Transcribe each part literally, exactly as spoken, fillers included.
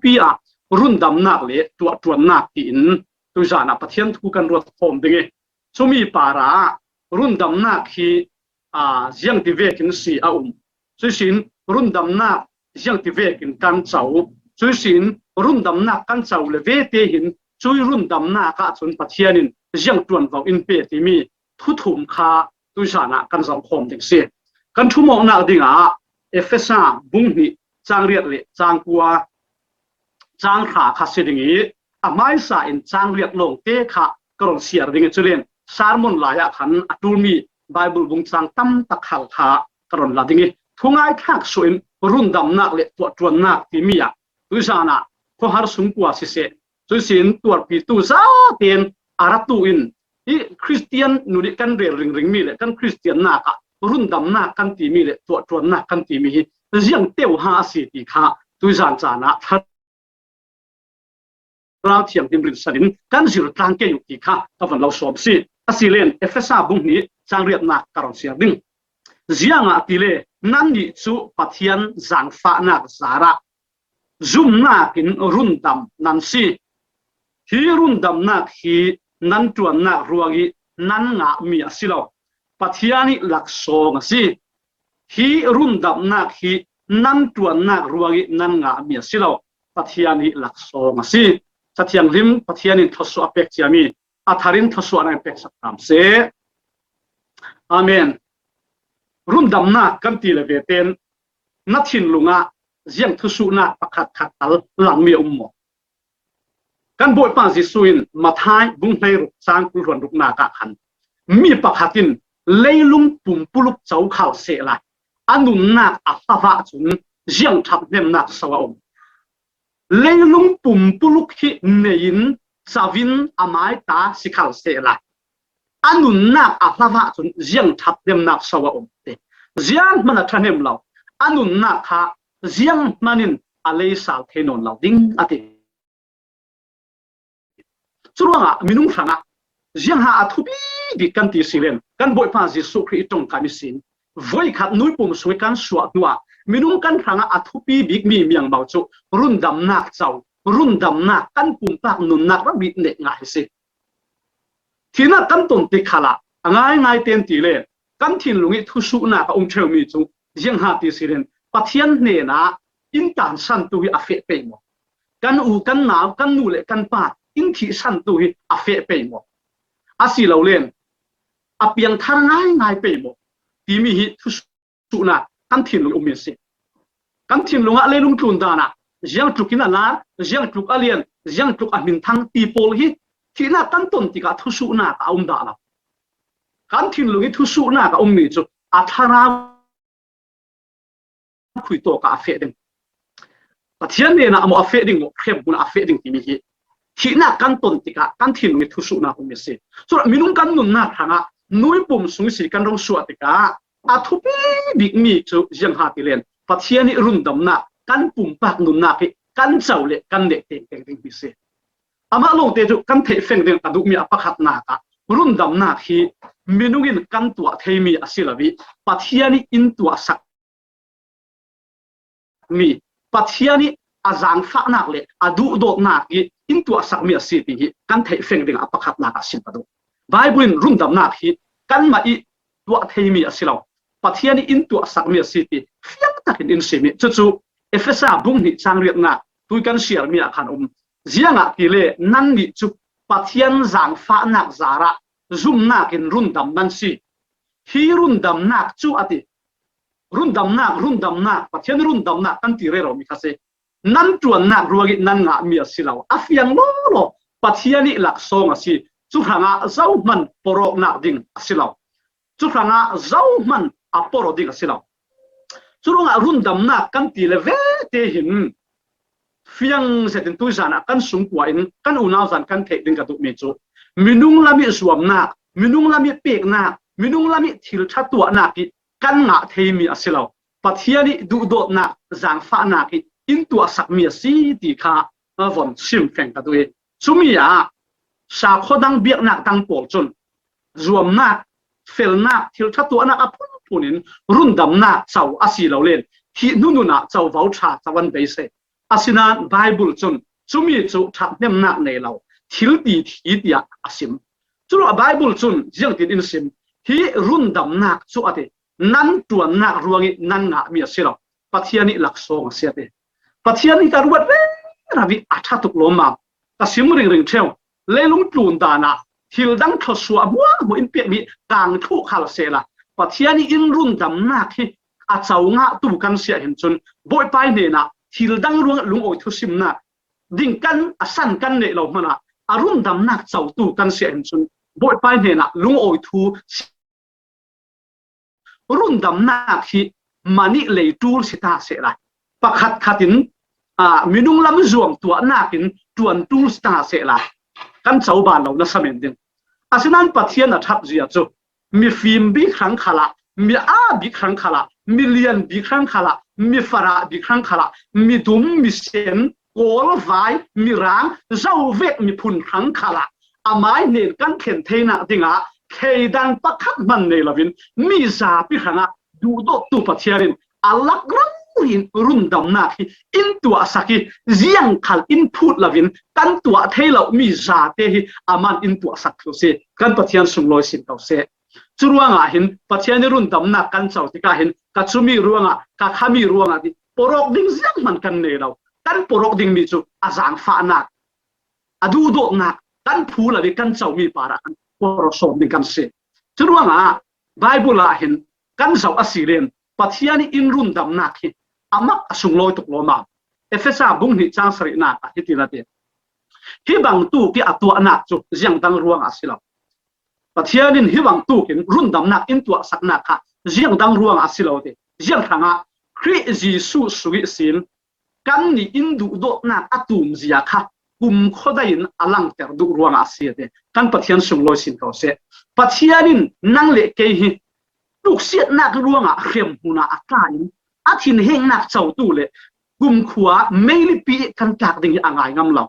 thupi ah rundamnak le tuahṭuannak tiin tuizan ah Pathian thu kan ruat khawm ding i, cumi parah rundamnak hi, aa, ziangtivekin si a um. Cuisin rundamnak ziangtivekin kan co. Cuisin rundamnak kan co le vete hin cui rundamnak ahcun Pathian in ziangṭuanvo in pe timi thuthum kha tuizan ah kan zoh khawm ding si. Kan ṭhumawknak dingah Efesa bung hnih cang riat le cang kua, cang hra kha si ding i, a hmaisa in cang riat lawngte kha ka rawn siar ding i, culen sermon lai ah khan a ṭulmi Bible bung cang tam tak hal kha ka rawn la ding i, thungai thlak suahin rundamnak le tuahṭuannak timi ah tuizan ah khuahar sungkua siseh, cuisin tuarpitu zaten a ratu in hi Khristian nun i kan rel ringring mi le kan Khristiannak ah rundamnak kan timi le tuahṭuannak kan timi hi ziang teuh ha a si ti kha tuizan caan ah Thlarau Thianghlim rinsan in kan zir tlang kei uh ti kha ka van lo sawm si. A si len Efesa bung hnih cang riatnak ka rawn siar ding. Ziangahtile nannih cu Pathian zangfahnak zarah zumnak in rundam nan si. Hi rundamnak hi nan ṭuannak ruangih nan ngahmi a si lo, Pathian i laksawng a si. Hi rundamnak hi nan ṭuannak ruangih nan ngahmi a si lo, Pathian i laksawng a si. Cathianghlim Pathian in thluasuah a pek ciami a tharin thluasuahnak in peksak hram seh. Amen. Rundamnak kan ti le veten na thinlungah ziang thusuhnak pakhat khat tal langmi a um maw? Kan Bawipa Jesuh in Matthai bung hleiruk cang kul hluan ruknak ah khan mi pakhat in leilung pumpuluk co khal sehla a nunnak a hlavah cun ziang ṭhathnemnak so a um. Leilung pumpuluk hi nei in cavin a maita si khal sehla a nunnak a hlavah cun ziang ṭhathnemnak so a um ti. Zianghman a ṭhahnem lo, a nunnak kha zianghman in a leisal thei nawn lo ding a ti. Curuangah minung hrangah ziangha a thupi bik kan ti si len kan Bawipa Jesuh Khrih i ṭongkam ihsin voikhat nuipum sungih kan suah hnuah minung kan hrangah a thupi bikmi miangmo cu rundamnak co, rundamnak kan pumpak nunnak rori neih ngah hi si. Thihnak kan ton tik khalah a ngaingai ten ti le kan thinlung i thusuhnak a um ṭheumi cu ziangha ti si len Pathian hnenah in tansantu hi a feh pei maw? Kan u, kan nau, kan nu le kan pa in thihsantu hi a feh pei maw? A si lo len a piangthar ngaingai pei maw? Timi hi thusuhnak kan thinlung i ummi a si. Kan thinlungah leilung tlun danah ziang tlukin a lar, ziang tluk a lian, ziang tluk a hminthang ti pawl hi thihnak kan ton tikah thusuhnak a um dah lo. Kan thinlung i thusuhnak a ummi cu a thlarau khuitawk ah a feh ding. Pathian hnenah maw a feh ding maw, hremhmun ah a feh ding timi hi thihnak kan ton tikah kan thinlung i thusuhnak um i si. Cun minung kan nunnak hrangah nuipum sung i si kan rung suah tikah a thupi bikmi cu ziangha ti len Pathian i rundamnak kan pumpak nunnak hi kan co le kan neh tengteng ding hi si. Amah lawngte cu kan theih feng ding a duhmi a pakhatnak ah rundamnak hi minung in kan tuah theimi a si lo i Pathian i in tuahsak mi, Pathian i a zangfahnak le a duhdawtnak i in tuahsakmi a si ti hi kan theih feng ding a pakhatnak ah sim ka duh. Bible in rundamnak hi kanmah i tuah theimi a si lo, Pathian i in tuahsakmi a si ti fiangtakin in sim i cucu Efesa bung hnih cang riatnak tui kan siarmi ah khan um. Ziangahtile nannih cu Pathian zangfahnak zarah zumnak in rundam nan si. Hi rundamnak cu a ti. Rundamnak, rundamnak, Pathian rundamnak kan ti rero mi kha si. Nan ṭuannak ruangih nan ngahmi a si lo, a fiang lawlaw Pathian i laksawng a si. Cu hrangah zohman porawknak ding a si lo. Cu hrangah zohman a poraw ding a si lo. Cu ruangah rundamnak kan ti le vete hin fiang zetin tuizan ah kan sungkua in kan unau zan kan theih ding ka duhmi cu minung lam i zuamnak, minung lam i peknak, minung lam i thil ṭha tuahnak i kan ngah theimi a si lo. Pathian i duhdawtnak, zangfahnak i in tuahsakmi a si ti kha a von sim feng ka duh i cumi ah sakhaw dang biaknak dang pawl cun zuamnak, felnak, thil ṭha tuahnak a phunphun in rundamnak co a si lo len thih hnu nun ah covo ṭha co an beisei. Asinain Bible cun cumi cu ṭhathnemnak nei lo, thil ti thi tiah a sim. Curuangah Bible cun ziangtin in sim? Hi rundamnak cu a ti, nan ṭuannak ruangih nan ngahmi a si lo, Pathian ih laksawng a si a ti. Pathian hi ka ruat rero ih a ṭha tuk lawmmam. Ka sim ringring ṭheu. Leilung tlun dan ah thil dang thluasuah hmuahhmuah in pekmi kang thluh khal sehla, Pathian ih in rundamnak hi a co ngahtu kan si ahhin cun, Bawipa ih hnenah thil dang ruang lungawi thusimnak ding kan a san kan neih lo hmanah, a rundamnak cotu kan si ahhin cun, Bawipa ih hnenah lungawi thu rundamnak hi man ih lei ṭul si ta sehla, pakhat khat in, aa, minung lam zuam tuahnak in ṭuan ṭul si ta sehla, kan coban lo nasa men ding. Asinain Pathian a ṭhat zia cu mifim bik hrang khalah, mi aa bik hrang khalah, milian bik hrang khalah, mifarah bik hrang khalah, midum, misen, kawl, vai, mirang, zovek, miphun hrang khalah amai hnen kan thlen theinak dingah thleidan pakhat hman nei loin mi zapi hrangah duhdawttu Pathian in a lak rori in rundamnak hi in tuahsak ih, ziang khal in phut loin kan tuah thei lomi zate hi amah in tuahsak thil si. Kan Pathian sunglawi sin ko seh. Curuangah hin Pathian ih rundamnak kan co tikah hin ka cumi ruangah, ka khami ruangah ti pawrawk ding zianghman kan nei lo. Kan pawrawk dingmi cu a zaangfahnak, a duhdawtnak kan phu lo ih kan comi parah kan pawrawk sawm ding kan si. Curuangah Bible ah hin kan zoh a si len Pathian ih in rundamnak hi a mak a sunglawi tuk lawmmam. Efesa bung hnih cang sarihnak ah hitin a ti. Hi bangtuk ih a tuahnak cu ziang dang ruangah a si lo. Pathian in hi bangtuk in rundamnak in tuahsaknak kha ziang dang ruangah a si lo ti. Ziang hrangah Khrih Jesuh sung ihsin kannih in duhdawtnak a tumzia kha kumkhua dai in a langter duh ruangah a si a ti. Kan Pathian sunglawi sin ko seh. Pathian in nang le kei hi tuksiatnak ruangah hremhmun ah a tla in a thinhengnak cotu le kumkhua meilipi ih kan tlak ding hi a ngai ngam lo.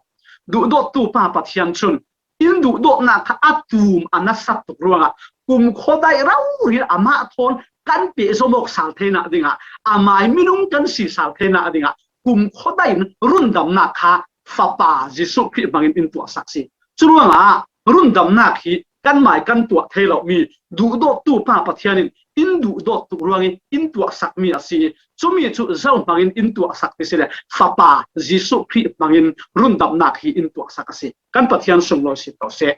Duhdawttu pa Pathian cun in duhdawtnak kha a tum a nasat tuk ruangah kumkhua dai rori amah thawn kan pehzom awk sal theinak dingah, amai minung kan si sal theinak dingah kumkhua dai in rundamnak kha Fapa Jesuh Khrih hmangin in tuahsak si. Curuangah rundamnak hi kanmai kan tuah thei lomi duhdawttu pa Pathian in in duhdawt tuk ruangin in tuahsakmi a si. Cumi cu zo hmangin in tuahsak ti si le Fapa Jesuh Khrih hmangin rundamnak hi in tuahsak a si. Kan Pathian sunglawi si ko seh.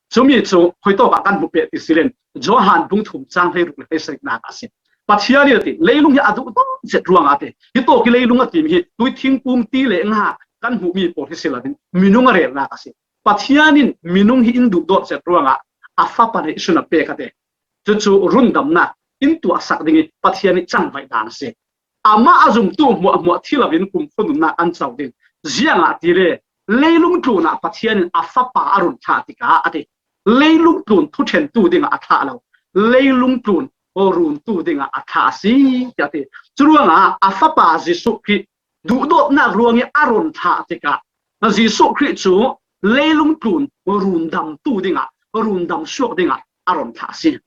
Cumi cu khuitawk ah kan hmu peh ti si len Johan bung thum cang hleiruk le hleisarihnak a si. Pathian in a ti, leilung hi a duhdawt zet ruangah a ti. Hi tawk ih leilung a timi hi tui thingkung ti le nga kan hmuhmi pawl hi si loin minung a relnak a si. Pathian in minung hi in duhdawt zet ruangah a Fapa neihsun a pek a ti. Cucu rundamnak in tuahsak ding ih Pathian ih cangvaih dan a si. Amah a zumtu hmuahhmuah thi loin kumkhua nunnak an co ding. Ziangahtile leilung tlunah Pathian in a Fapa a run thlah tikah a ti. Leilung tlun thuṭhentu dingah a thlah lo. Leilung tlun runtu dingah a thlah a si, tiah a ti. Curuangah a Fapa Jesuh Khrih duhdawtnak ruangih a run thlah tikah Jesuh Khrih cu leilung tlun rundamtu dingah, rundam suak dingah a run thlah a si.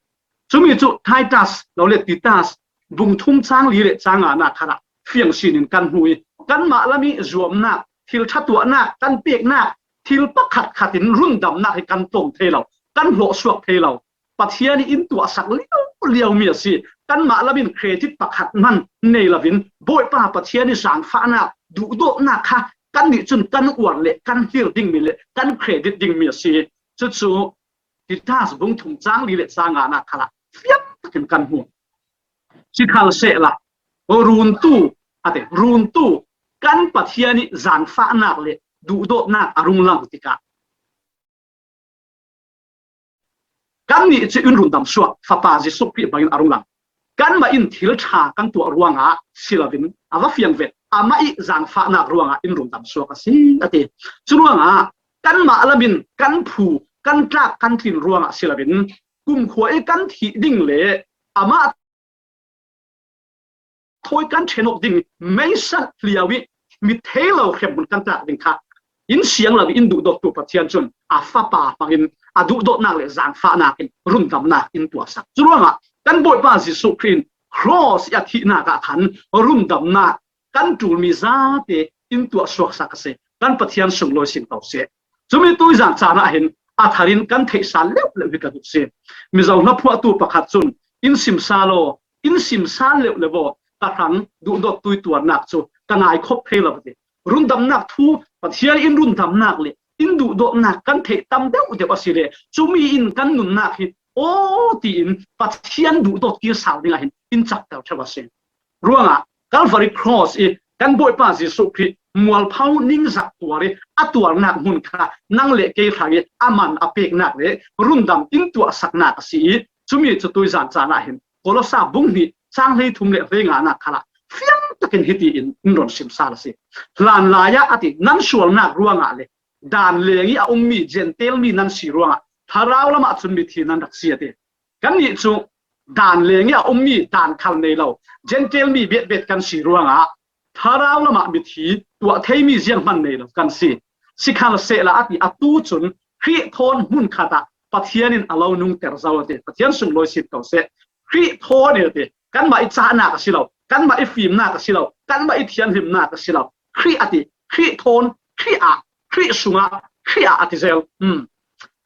Cumi cu Titus lo le Titus bung thum cang li le cang nganak kharah fiang sinin kan hmu ih, kanmah lam ih zuamnak, thil ṭha tuahnak, kan peknak, thil pakhat khat in rundamnak hi kan tlawm thei lo, kan hlawhsuak thei lo. Pathian ih in tuahsak liauliaumi a si. Kanmah lam in credit pakhat hman nei loin Bawipa Pathian ih zaangfahnak, duhdawtnak kha kannih cun kan uar le kan hlir dingmi le kan credit dingmi a si. Cucu Titus bung thum cang li le cang nganak khalah fiang takin kan hmu. Sikhalsehla, runtu, a ti, runtu kan Pathian ih zaangfahnak le duhdawtnak a rung lang tikah kannih cu in rundam suak Fapa Jesuh Khrih hmangin a rung lang. Kanmah in thil ṭha kan tuah ruangah si loin a va fiang ve. Amah ih zaangfahnak ruangah in rundam suak a si, a ti. Curuangah kanmah lam in kan phu, kan tlak, kan tlin ruangah si loin kumkhua ih kan thih ding le amah thawi kan ṭhen awk ding meisa hliau ih mi thei lo hremhmun kan tlak ding kha in siang lo ih in duhdawttu Pathian cun a Fapa hmangin a duhdawtnak le zaangfahnak in rundamnak in tuahsak. Curuangah kan Bawipa Jesuh Khrih in Cross i a thihnak ah khan rundamnak kan ṭulmi zate in tuah suaksak a si. Kan Pathian sunglawi sing ko seh. Cumi tuizan caan ah hin a tharin kan theihsal leuhleuh hi ka duh si. Mizo hla phuahtu pakhat cun, "In simsal aw, in simsal leuhleuh aw, ka hrang duhdawt tui tuarnak cu ka ngaikhop thei lo," a ti. Rundamnak thu, Pathian in rundamnak le in duhdawtnak kan theih tam deuhdeuh a si le, cumi in kan nunnak hi aw tiin Pathian duhdawt kir sal dingah hin in cakter ṭheu a si. Ruangah Calvary Cross i kan Bawipa Jesuh Khrih mualpho ningzak tuar i a tuarnak hmun kha nang le kei hrang i a man a peknak le rundam in tuahsaknak a si i, cumi cu tuizan caan ah hin Kolosa bung hnih cang hleithum le hleinganak khalah fiang takin hiti in in run simsal a si. Hlanlai ah a ti, nan sualnak ruangah le dan leng i a ummi Jentail mi nan si ruangah thlarau lamah cun mithi nan rak si a ti. Kannih cu dan leng i a ummi dan khal nei lo Jentail mi betbet kan si ruangah thlarau lamah mithi tuah theimi zianghman nei lo kan si. Sikhalsehla a ti, atu cun Khrih thawn hmun khat ah Pathian in a lo nungter zo a ti. Pathian sunglawi sing ko seh. Khrih thawn i a ti. Kanmah i cahnak a si lo, kanmah i fimnak a si lo, kanmah i thianhlimnak a si lo. Khrih a ti, Khrih thawn, Khrih ah, Khrih sungah, Khrih ah a ti zel. Hmm.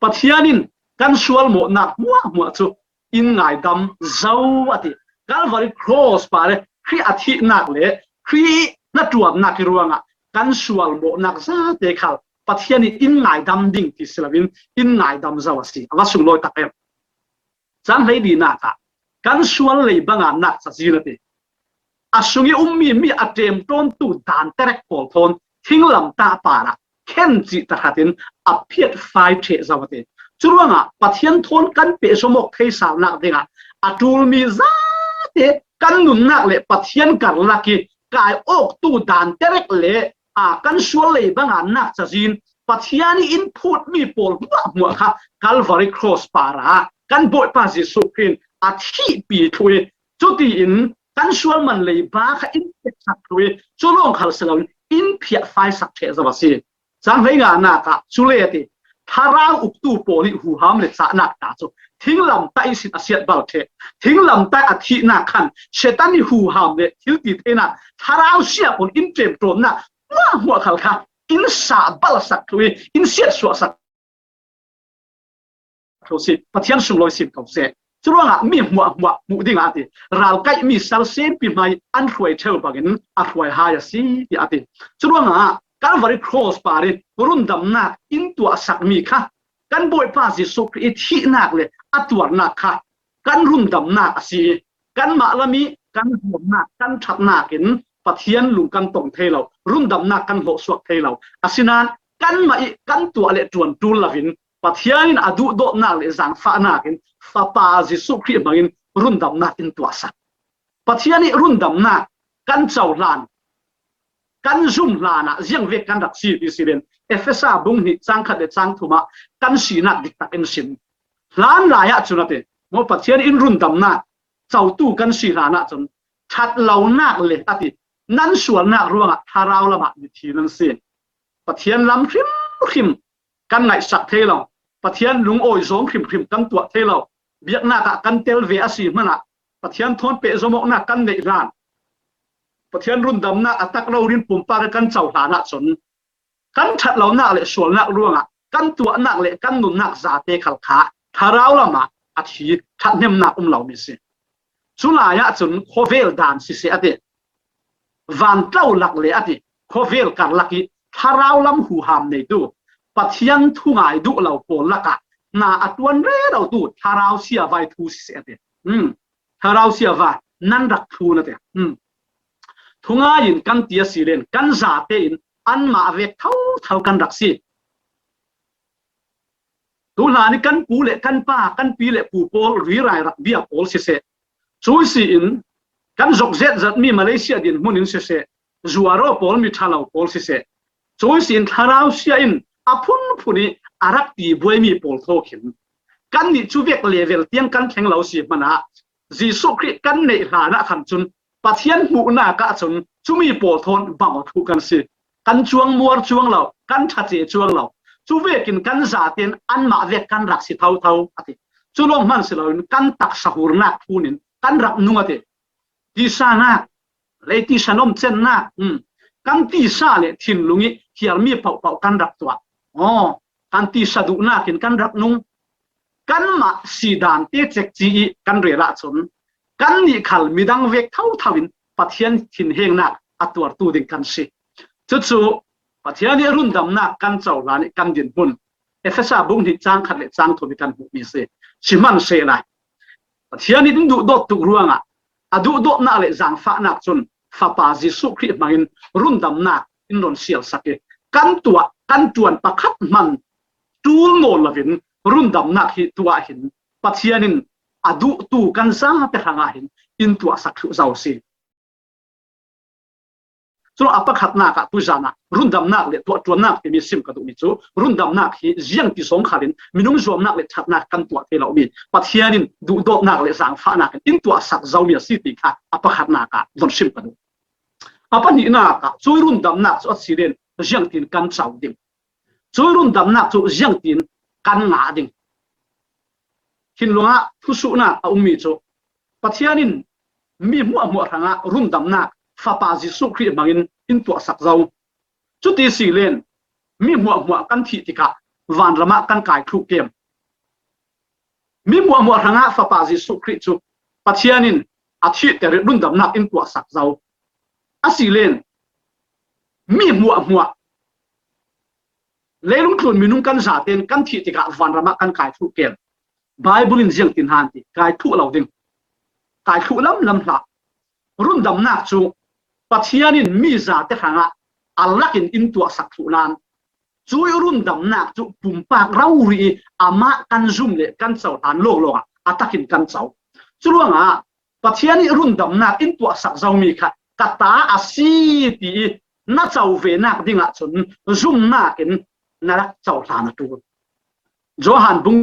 Pathian in kan sual mawhnak hmuahhmuah cu in ngaidam zo a ti. Calvary Cross par le Khrih a thihnak le Khrih hnaṭuannak i ruangah kan sual mawhnak zate khal Pathian in in ngaidam ding ti si loin in ngaidam zo a si. A va sunglawi tak em. Cang hleilinak ah kan sual lei banga nak cazin a ti. A sung i ummi mi a ṭemṭawntu dan terek pawl thawn thinglamtah parah khen cih tahratin a phiatfai ṭheh zo a ti. Curuangah Pathian thawn kan pehzom awk theisalnak dingah a ṭulmi zate kan nunnak le Pathian karlak i kai awktu dan terek le a kan sual lei banga nak cazin Pathian i in phutmi pawl hmuahhmuah kha Calvary Cross parah kan Bawipa Jesuh Khrih in a thihpi thluh i, cutiin kan sual man leiba kha in peksak thluh i, cu lawng khal si loin in phiahfaisak ṭheh zo a si. Cang hleinganak ah cule a ti, thlarau uktu pawl i huham le cahnak ta cu thinglamtah ihsin a siat bal ṭheh. Thinglamtah a thihnak khan Satan i huham le thilti theinak thlarau sia pawl in ṭemṭawnnak hmuahhmuah khal kha in sah balsak thluh i in siatsuahsak thluh si. Pathian sunglawi sing ko seh. Curuangah mi hmuahhmuah hmuh dingah a ti, ralkaihmi sal sempi hmai an hruai ṭheu bangin a hruai hai a si, tiah a ti. Curuangah Calvary Cross par i rundamnak in tuahsakmi kha kan Bawipa Jesuh Khrih i thihnak le a tuarnak kha kan rundamnak a si i, kanmah lam i kan hrawmnak, kan ṭhatnak in Pathian lung kan tong thei lo, rundamnak kan hlawhsuak thei lo. Asinain kanmah i kan tuah le ṭuan ṭul loin Pathian in a duhdawtnak le zaangfahnak in Fapa Jesuh Khrih hmangin rundamnak in tuahsak. Pathian i rundamnak kan cohlan, kan zum hlanah ziangvek kan rak si ti si len Efesa bung hnih cang khat le cang thum ah kan sinak diktak in sim. Hlanlai ah cun a ti, maw, Pathian in rundamnak cotu kan si hlanah cun ṭhat lonak le a ti, nan sualnak ruangah thlarau lamah mithi nan si. Pathian lam hrimhrim kan ngaihsak thei lo, Pathian lungawi zawng hrimhrim kan tuah thei lo, biaknak ah kan tel ve a si hmanah Pathian thawn pehzom awknak kan neih hlan, Pathian rundamnak a tak rori in pumpak kan co hlanah cun kan ṭhat lonak le sualnak ruangah kan tuahnak le kan nunnak zate khal kha thlarau lamah a thi, ṭhathnemnak um lomi si. Culai ah cun khawvel dan siseh a ti, vantlo lak le a ti, khawvel karlak i thlarau lam huham neitu Pathian thu ngai duh lo pawl lakah hna a ṭuan rerotu thlarau siavai thu siseh a ti. Hmm. Thlarau siavai nan rak thlun a ti. Hmm. Thungai in kan ti a si len kan zate in anmah vek thotho kan rak si. Tuhlan i kan pu le kan pa, kan pi le pu pawl rirai rak bia pawl siseh, cui si in kan zok zet zat mi Malaysia dinhmun in siseh, zuaro pawl, mi ṭhalo pawl siseh, cui si in thlarau sia in a phunphun i a rak ti buai mi pawl thawk hin kannih cu vek level tiang kan thleng lo si hmanah Jesuh Khrih kan neih hlanah khan cun Pathian hmuhnak ah cun cumi pawl thawn bang aw thluh kan si. Kan cuang muar cuang lo, kan ṭha ce cuang lo. Cu vekin kan zaten anmah vek kan rak si thotho a ti. Cu lawng hman si loin kan taksa hurnak phun in kan rak nung a ti. Tisa nak, lei tisa nomcen nak, um, kan tisa le thinlung i hiarmi pauhpauh kan rak tuah. Aw, kan tisa duh nakin kan rak nung. Kanmah si dan te cekci i kan rel ahcun, kannih khal midang vek thotho in Pathian thinhengnak a tuartu ding kan si. Cucu Pathian i rundamnak kan cohlan i kan dinhmun Efesa bung hnih cang khat le cang thum i kan hmuhmi si. Sihmanhsehlaw Pathian in duhdawt tuk ruangah a duhdawtnak le zaangfahnak cun Fapa Jesuh Khrih hmangin rundamnak in ron sialsak i kan tuah, kan ṭuan pakhat hman ṭul nawn loin rundamnak hi tuah hin Pathian in a duhtu kan zate hrangah hin in tuahsak thluh zo si. Cun a pakhatnak ah tuizan ah rundamnak le tuahṭuannak timi sim ka duhmi cu rundamnak hi ziangti zong khal in minung zuamnak le ṭhatnak kan tuah thei lomi Pathian in duhdawtnak le zaangfahnak in in tuahsak zomi a si ti kha a pakhatnak ah von sim ka duh. A pahnihnak ah cui rundamnak cu a si len ziangtin kan co ding? Cui rundamnak cu ziangtin kan ngah ding? Thinlung ah thusuhnak a ummi cu Pathian in mi hmuahhmuah hrangah rundamnak Fapa Jesuh Khrih hmangin in tuahsak zo. Cuti si len mi hmuahhmuah kan thih tikah vanram ah kan kai thluh kem? Mi hmuahhmuah hrangah Fapa Jesuh Khrih cu Pathian in a thihter i rundamnak in tuahsak zo. A si len mi hmuahhmuah leilung tlun minung kan zaten kan thih tikah vanram ah kan kai thluh kem? Baibal in ziangtin han ti, kai thluh lo ding. Kai thluh lamlam hlah. Rundamnak cu Pathian in mi zate hrangah a lakin in tuahsak thluh nan, cui rundamnak cu pumpak rori i amah kan zum le kan cohlan lawnglawng ah a takin kan co. Curuangah Pathian i rundamnak in tuahsak zomi kha ka ta a si ti i na co venak dingah cun zumnak in na rak cohlan a ṭul. Johan bung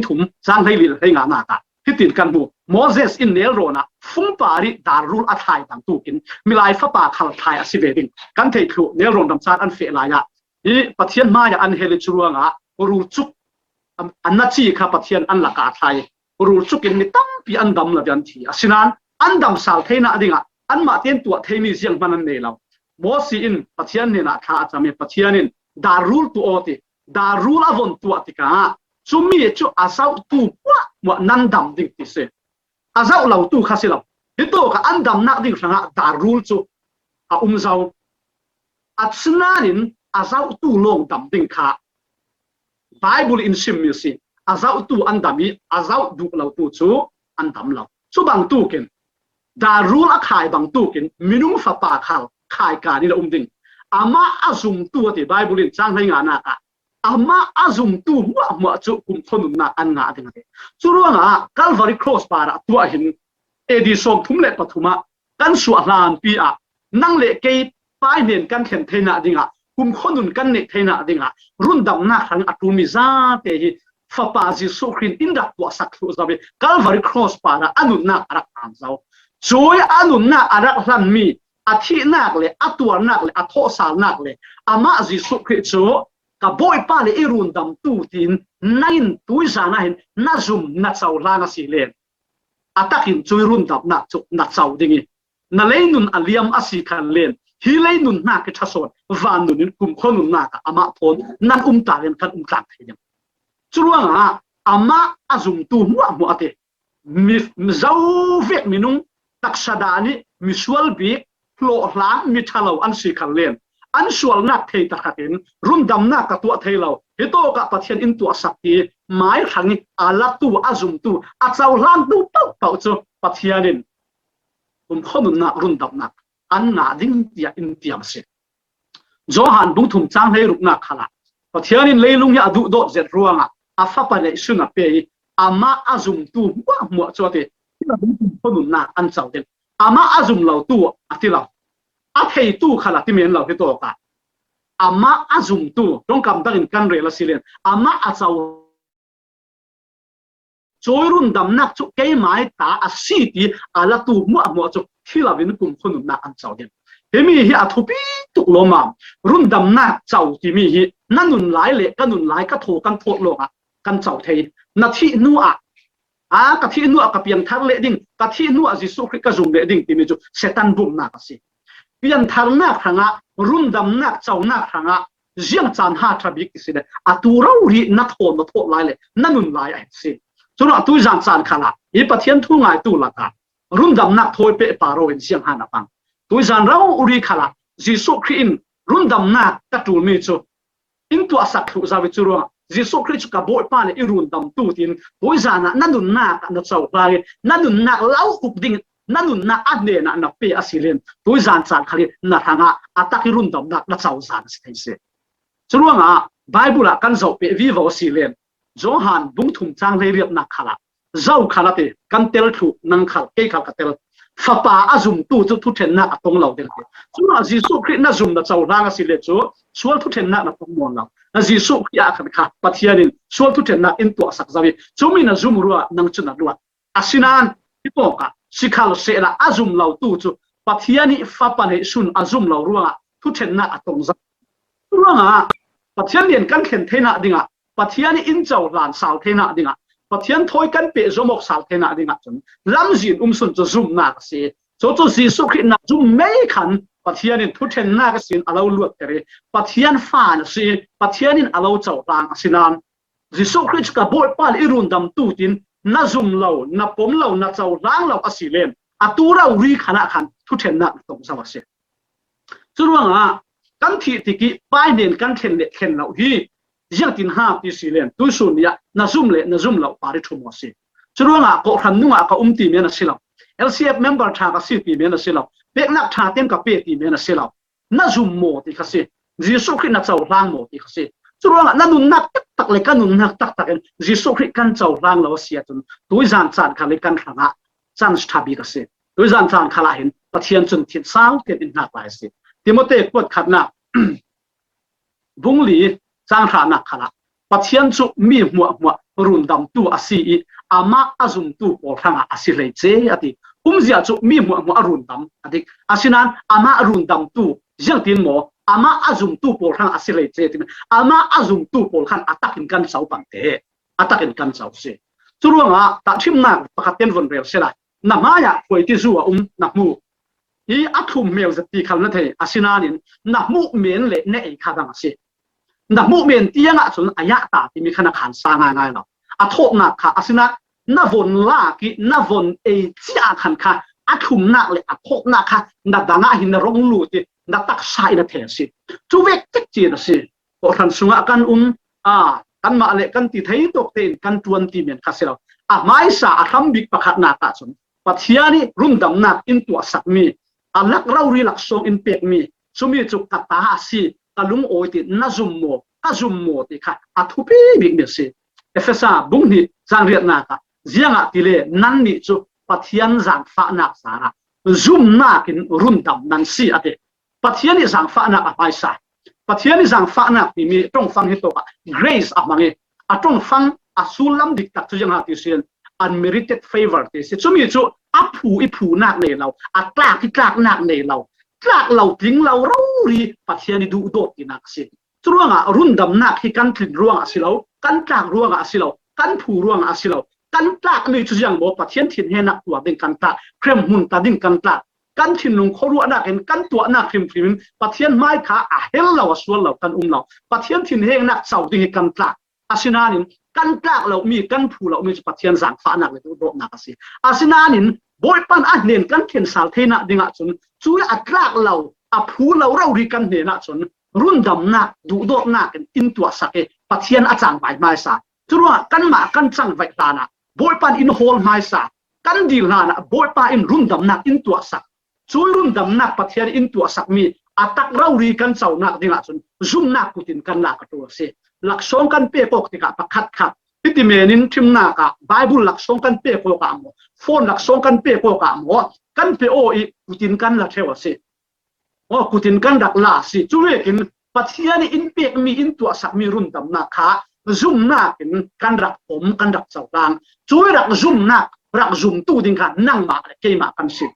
thum cang hleili le hleinganak ah hitin kan hmu: Moses in nelrawn ah fungpar i dar rul a thlai bangtukin Milai Fapa khal thlai a si ve ding kan theih thluh. Nelrawn ramsar an feh lai ah hi Pathian hmai ah an hel i curuangah rulcuk an, an na ci kha Pathian an lakah a thlai. Rulcuk in mi tampi an dam lo i an thi. Asinain an dam sal theinak dingah anmah tein tuah theimi zianghman an nei lo. Moses in Pathian hnenah thla a cam i Pathian in dar rul tuah aw ti, dar rul a von tuah tikah cumi cu a zohtu hmuahhmuah nan dam ding ti si. A zoh lotu kha si lo. Hitawk ah an damnak ding hrangah dar rul cu a um zo. Asinain a zohtu lawng dam ding kha Baibal in simmi a si. A zohtu an dam i a zoh duh lotu cu an dam lo. Cu bangtukin dar rul a khai bangtukin minung fapa khal khaikan in a um ding. Amah a zumtu a ti Baibal in cang hleinganak ah amah a zumtu hmuahhmuah cu kumkhua nunnak an ngah ding a ti. Curuangah Calvary Cross parah tuah hin A D sawmthum le pathum ah kan suah hlanpi ah nang le kei Pa hnen kan thlen theinak dingah, kumkhua nun kan neih theinak dingah rundamnak hrang a ṭulmi zate hi Fapa Jesuh Khrih in rak tuahsak thluh zo i Calvary Cross parah a nunnak a rak hlan zo. Cui a nunnak a rak hlanmi a thihnak le a tuarnak le a thawhsalnak le amah Jesuh Khrih cu ka Bawipa le i rundamtu tiin nang in tuizan ah hin na zum na cohlang a si len a takin cui rundamnak cu na co ding i na leinun a liam a si khan len hi leinun hnak i ṭha sawn vannun in kumkhua nunnak ah amah thawn nan um ta len kan um tlang thei ding. Curuangah amah a zumtu hmuahhmuah a ti. Mi zo vek minung taksa dan i misual bik hlawhhlang mi ṭha lo an si khan len an sualnak thei takhat in rundamnak ka tuah thei lo, hitawk ah Pathian in tuahsak ti mai hrang i a latu a zumtu a cohlangtu paohpaoh cu Pathian in kumkhua nunnak rundamnak an ngah ding tiah in tiam a si. Johan bung thum cang hleiruknak khalah Pathian in leilung hi a duhdawt zet ruangah a Fapa neihsun a pe i amah a zumtu hmuahhmuah cu a ti. Kumkhua nunnak an co ding. Amah a zum lotu a ti lo. A theitu khal a ti men lo hitawk ah amah a zumtu ṭongkam dangin kan rel a si len amah a co Cui rundamnak cu keimai ta a si ti a latu hmuahhmuah cu thi loin kumkhua nunnak an co ding. Himi hi a thupi tuk lawmam. Rundamnak co timi hi na nun lai le ka nun lai ka thaw kan thawt lawngah kan co thei. Na thih hnu ah A, ka thih hnuah ka piangthar leh ding, ka thih hnuah Jesuh Khrih ka zum leh ding timi cu Satan bumnak a si. Piantharnak hrangah, rundamnak conak hrangah, ziangcaan ha ṭha bik ti si le, atu rori na thawn, na thawh lai le na nun lai a si. Curuangah tuizan caan khalah hi Pathian thu ngaitu lakah rundamnak thawi pehpar in ziang han a pang. Tuizan rori khalah Jesuh Khrih in rundamnak ka ṭulmi cu in tuahsak thluh zau i curuangah Jesuh Khrih cu ka Bawipa le i rundamtu tiin tuizan ah na nunnak ah na cohlang i na nunnak lo uk ding, na nunnak a hnenah na pe a si len tuizan caan khal i na hrangah a tak i rundamnak na cozan a si thei si. Curuangah Baibal ah kan zoh peh vivo a si len Johan bung thum cang hleiriatnak khalah zo khan a ti, kan tel thluh, nang khal, kei khal ka tel. Fapa a zumtu cu thuṭhennak a tong lo ding ti. Curuangah Jesuh Khrih na zum na cohlang a si le cu sual thuṭhennak na tong mawn lo. Na Jesuh Khrih ah khan kha Pathian in sual thuṭhennak in tuahsak zo i cumi na zum ruah nang cu na luat. Asinain hi pawngkah si khal sehla a zum lotu cu Pathian i fapa neih sun a zum lo ruangah thuṭhennak a tong zo. Ruangah Pathian lian kan thlen theinak dingah, Pathian i in cohlan sal theinak dingah, Pathian thawi kan peh zom awk sal theinak dingah cun lamzin um sun cu zumnak a si. Cucu Jesuh Khrih na zum mei khan Pathian in thuṭhennak a sin a lo luatter i Pathian fa na si, Pathian in a lo cohlang a si nain Jesuh Khrih cu ka Bawipa le i rundamtu tiin na zum lo, na pom lo, na cohlang lo a si len atu rori khan ah khan thuṭhennak na tong zo a si. Curuangah kan thih tik i Pa hnen kan thlen le thlen lo hi ziangtin ha ti si len tuisun ni ah na zum le na zum lo par i ṭhum aw si. Curuangah kawhhran nungah ka um ti men a si lo, L C F member ṭha ka si ti men a si lo, peknak ṭha tein ka pe ti men a si lo. Na zum maw ti kha si. Jesuh Khrih na cohlang maw ti kha si. Curuangah na nunnak taktak le ka nunnak taktak in Jesuh Khrih kan cohlang lo a si ahcun tuizan caan khal i kan hrangah chance ṭha bik a si. Tuizan caan khalah hin Pathian cun thinsau tein in hnak lai a si. Timote kuat khatnak bung li cang hranak khalah Pathian cu mi hmuahhmuah rundamtu a si i amah a zumtu pawl hrangah a si hleice a ti. Kumzia cu mi hmuahhmuah a rundam a dik. Asinain amah rundamtu ziangtin maw, amah a zumtu pawl hrangah a si hleice a ti. Amah a zumtu pawl khan a takin kan co pang te, a takin kan co si. Curuangah tahṭhimnak pakhat ten von rel sehla, na hmaiah khuaiti zu a um na hmu hi a thlum hmel zet ti khal na thei, asinain na hmuh men le na ei kha dang a si. Na hmuh men tiang ahcun a yah ta timi kha na khan sa ngaingai lo. A thawhnak kha, asinain na von lak i na von ei cia khan kha a thlumnak le a thawhnak kha na dang ah hin na rong lut i na taksa i na thei a si. Cu vek tek cin a si. Kawhhran sungah kan um, a, kanmah le kan ti thei tawk tein kan ṭuan ti men kha si lo. A hmaisa a hram bik pakhatnak ahcun Pathian i rundamnak in tuahsakmi, a lak rori laksawng in pekmi, cumi cu ka ta a si, ka lungawi ti na zum maw, ka zum maw ti kha a thupi bikmi a si. Efesa bung hnih cang riatnak ah, ziangahtile nannih cu Pathian zaangfahnak zarah zumnak in rundam nan si a ti. Pathian i zaangfahnak a hmaisa. Pathian i zaangfahnak timi ṭongfang hi tawkah grace a hmang i, a ṭongfang a sullam diktak cu ziang ha ti si in, unmerited favor ti si. Cumi cu a phu i phunak nei lo, a tlak i tlaknak nei lo, tlak lo tling lo rori Pathian i duhdawt tinak a si. Curuangah rundamnak hi kan tlin ruangah a si lo, kan tlak ruangah a si lo, kan phu ruangah a si lo. Kan tlakmi cu ziang maw? Pathian thinhengnak tuar ding kan tlak, hremhmun ta ding kan tlak, kan thinlung khuaruahnak in kan tuahnak hrimhrim in Pathian hmai kha a hel lo, a sual lo kan um lo. Pathian thinhengnak co ding hi kan tlak. Asinain kan tlak lomi, kan phu lomi cu Pathian zaangfahnak le duhdawtnak a si. Asinain Bawipa in a hnen kan thlen sal theinak dingah cun cu a tlak lo, a phu lo rori kan hnenah cun rundamnak, duhdawtnak in in tuahsak i Pathian a cangvai hmaisa. Curuangah kanmah kan cangvaih hlanah Bawipa in in hawl hmaisa. Kan dil hlanah Bawipa in rundamnak in tuahsak. Cui rundamnak Pathian in tuahsakmi a tak rori kan conak dingah cun zumnak kutin kan lak a ṭul a si. Laksawng kan pek awk tikah pakhatkhat hiti men in ṭhimnak ah Baibal laksawng kan pek awk ah maw, phone laksawng kan pek awk ah maw, kan pe aw i kutin kan la ṭheu a si. Aw, kutin kan rak la a si. Cu vekin Pathian i in pekmi, in tuahsakmi rundamnak kha zumnak in kan rak pom, kan rak cohlang. Cui rak zumnak, rak zumtu ding kha nangmah le keimah kan si.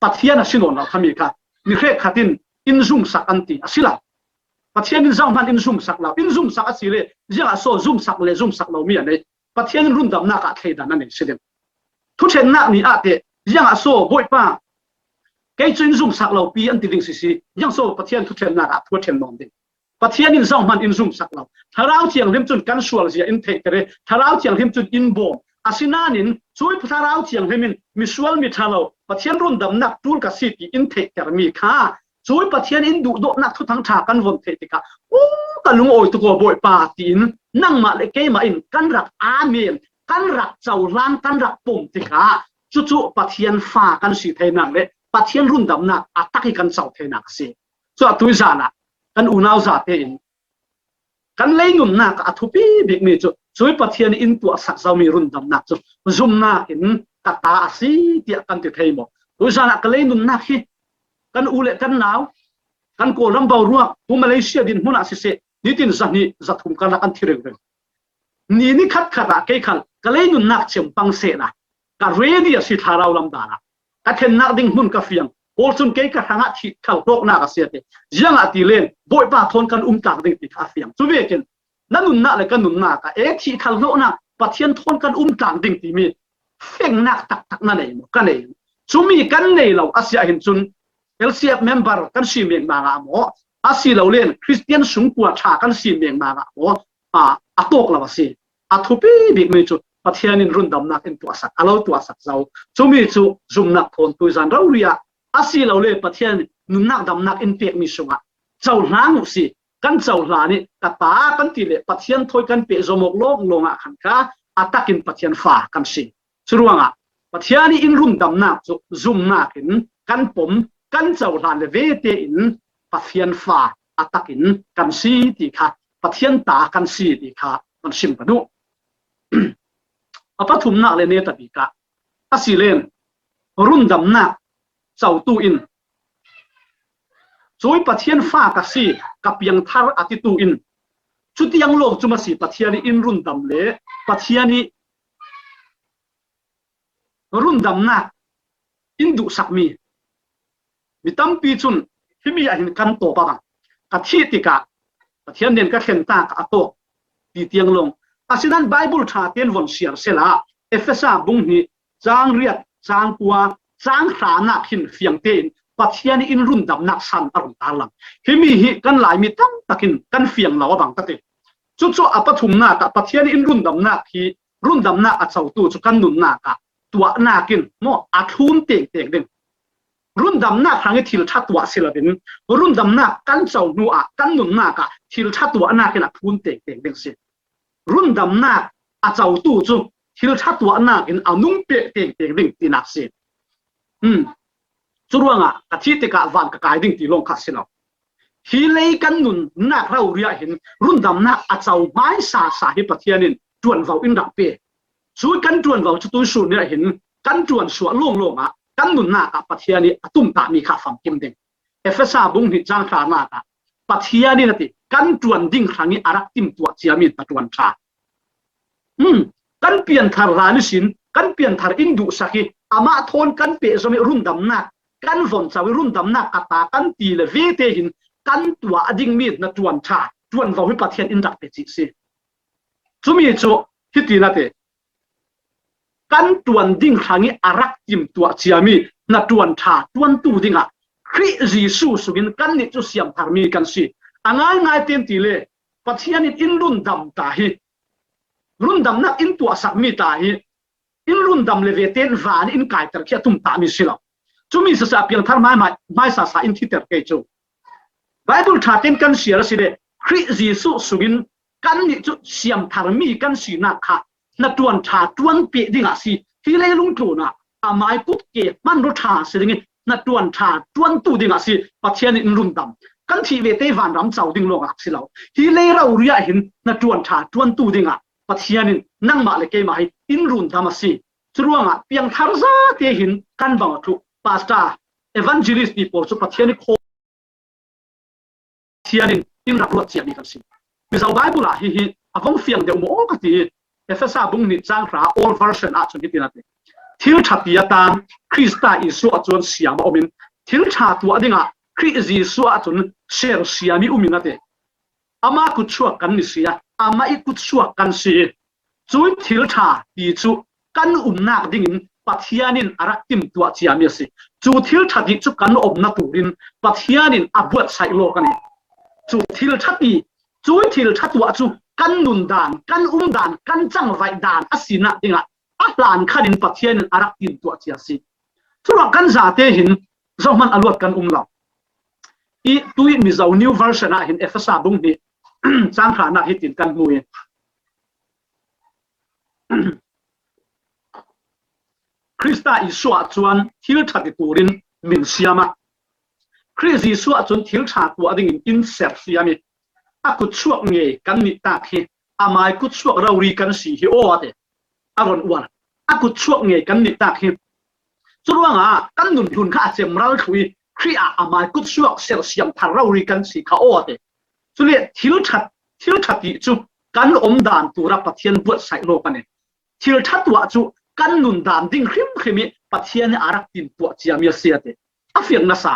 Pathian a si nawn lo khami kha mi hrekkhat in in zumsak an ti a si lo. Pathian in zohhmanh in zumsak lo. In zumsak a si le ziangah so zumsak le zumsak lo mi a nei? Pathian in rundamnak ah thleidan a nei si ding. Thuṭhennak ni ah teh, ziangah so, Bawipa, kei cu in zumsak lo pi an ti ding sisi, ziang so Pathian thuṭhennak ah thu a ṭhen nawn ding. Pathian in zohman in zumsak lo. Thlarau Thianghlim cun kan sualzia in theihter i, Thlarau Thianghlim cun in bawm. Asinain cui Thlarau Thianghlim in misual miṭha lo, Pathian rundamnak ṭul ka si ti in theihtermi kha, cui Pathian in duhdawtnak thuthang ṭha kan von theih tikah, "U, ka lungawi tuk aw Bawipa," tiin nangmah le keimah in kan rak amen, kan rak cohlang, kan rak pom tikah, cucu Pathian fa kan si theinak le Pathian rundamnak a tak i kan co theinak a si. Cu a tuizan ah kan unau zate in kan lei nunnak a thupi bikmi cu cui Pathian in tuahsak zomi rundamnak cu zumnak in ka ta a si tiah kan ti thei maw? Tuizan ah ka lei nunnak hi kan u le kan nau, kan Kawlram boruak, tu Malaysia dinhmun ah siseh, nitin zahnih zathum karlak an thi ringring. Ni ni khat khat ah kei khal ka lei nunnak cem pang sehla ka ready a si thlarau lam dan ah. Ka thlennak ding hmun ka fiang. Paul cun kei ka hrangah thih khal hlawknak a si a ti. Ziangahtile Bawipa thawn kan um tlak ding ti kha a fiang. Cu vekin na nunnak le ka nunnak ah e thih khal hlawknak Pathian thawn kan um tlak ding timi fengnak taktak na nei maw? Ka nei. Cumi kan nei lo a si ahhin cun L C F member kan si mengmang ah maw? A si lo len Christian sungkua ṭha kan si mengmang ah maw? A, a tawk lo a si. A thupi bikmi cu Pathian in rundamnak in tuahsak, a lo tuahsak zo. Cumi cu zumnak thawn tuizan rori ah a si lo le Pathian nunnak damnak in pekmi sungah cohlang uh si. Kan cohlan i ka ta kan ti le Pathian thawi kan peh zomawk lawnglawng ah khan kha a takin Pathian fa kan si. Curuangah Pathian i in rundamnak cu zumnak in kan pom, kan cohlan le vete in Pathian fa a takin kan si ti kha, Pathian ta kan si ti kha kan sim ka duh. A pathumnak le neta bik ah a si len rundamnak cotu in cui Pathian fa ka si, ka piangthar a titu in cutiang lawng cu ma si Pathian i in rundam le Pathian i rundamnak in duhsakmi mi tampi cun himi ah hin kan tawp a bang. Ka thih tikah Pathian nen ka thlen ta ka a tawk ti tiang lawng. Asinan Bible ṭha tein von siar sehla Efesa bung hnih cang riat, cang kua, cang hranak hin fiang tein Pathian in rundamnak san a run tarlang. Himi hi kan Laimi tamtak in kan fiang lo a bang ka ti. Cucu a pathumnak ah Pathian in rundamnak hi rundamnak a cotu cu kan nunnak ah tuahnak in maw a thlun tengteng ding. Rundamnak hrang i thil ṭha tuah si loin rundamnak kan co hnu ah kan nunnak ah thil ṭha tuahnak in a thlun tengteng ding si. Rundamnak a cotu cu thil ṭha tuahnak in a nung pek tengteng ding tinak si. Um. Curuangah ka thih tikah van ka kai ding ti lawng kha si lo. Hi lei kan nunnak rori ah hin rundamnak a co hmaisa sa hi Pathian in ṭuanvo in rak pe. Cu kan ṭuanvo cu tuisun nih ah hin kan ṭuan suah lawnglawng ah kan nunnak ah Pathian i a tumtahmi kha famkim ding. Efesa bung hnih cang hranak ah Pathian in a ti, kan ṭuan ding hrang i a rak timtuah ciami hnaṭuan ṭha. Um, kan pianthar hlan ihsin kan pianthar in duhsak i amah thawn kan pehzom i rundamnak kan von co i rundamnak ka ta kan ti le vete hin kan tuah dingmi hnaṭuan ṭha ṭuanvo hi Pathian in rak pe cih si. Cumi cu hiti na ti, kan ṭuan ding hrang i a rak timtuah ciami hnaṭuan ṭha ṭuantu dingah Khrih Jesuh sungin kannih cu siamtharmi kan si. A ngaingai tein ti le Pathian in in rundam ta hi, rundamnak in tuahsakmi ta hi, in rundam le vete in van in kaiter khi a tumtahmi si lo. Cumi sasa piangthar hmaihmai, hmaisasa in thiter kei cu. Bible ṭha tein kan siar a si le Khrih Jesuh sungin kannih cu siamtharmi kan sinak kha hnaṭuan ṭha ṭuan peh dingah si. Hi leilung tlunah amai kut ke hmanraw ṭha si ding i hnaṭuan ṭha ṭuantu dingah si Pathian in rundam. Kan thih vete vanram co ding lawng a si lo. Hi lei rori ah hin hnaṭuan ṭha ṭuantu dingah Pathian in nangmah le keimah hi in rundam a si. Curuangah piangthar zate hin kan bang a tluk. Pastor, evangelist ti pawl cu Pathian i khaw Pathian in in rak ruat ciami kan si. Mizo Bible ah hihi a vong fiang deuh maw ka ti i, Efesa bung hnih cang hra, old version ah cun hiti na ti. Thil ṭha ti a tan Krista Jesuh ah cun siam a um in, thil ṭha tuah dingah Khrih Jesuh ah cun sersiam i um in a ti. Amah kutsuak kan ni si a, amah i kutsuak kan si. Cui thil ṭha ti cu kan umnak dingin Pathian in a rak timtuah ciami a si. Cu thil ṭha dih cu kan omna turin Pathian in a buatsaih lawk a ni. Cu thil ṭha ti, cu thil ṭha tuah cu kan nundan, kan umdan, kan cangvaih dan a sinak dingah a hlan khan in Pathian in a rak timtuah cia a si. Curuah kan zate hin zohman a luat kan um lo. I tui Mizo New Version ah hin Efesa bung hnih cang hranak hitin kan hmu i, Krista Jesuh ah cun thil ṭha ti turin min siam a, Khrih Jesuh ah cun thil ṭha tuah dingin in ser siam i, a kutsuak ngei kan nih tak hi amai kutsuak rori kan si hi aw a ti. A ron uar. A kutsuak ngei kan nih tak hi. Curuangah kan nun hlun kha a cemral thlu i Khrih ah amai kutsuak sersiam thar rori kan si kha aw a ti. Cule thil ṭhat, thil ṭha ti cu kan omdan tura Pathian buatsaih lawk a ni. Thil ṭha tuah cu kan nundan ding hrimhrim i Pathian i a rak timtuah ciami a si a ti. A fiang nasa.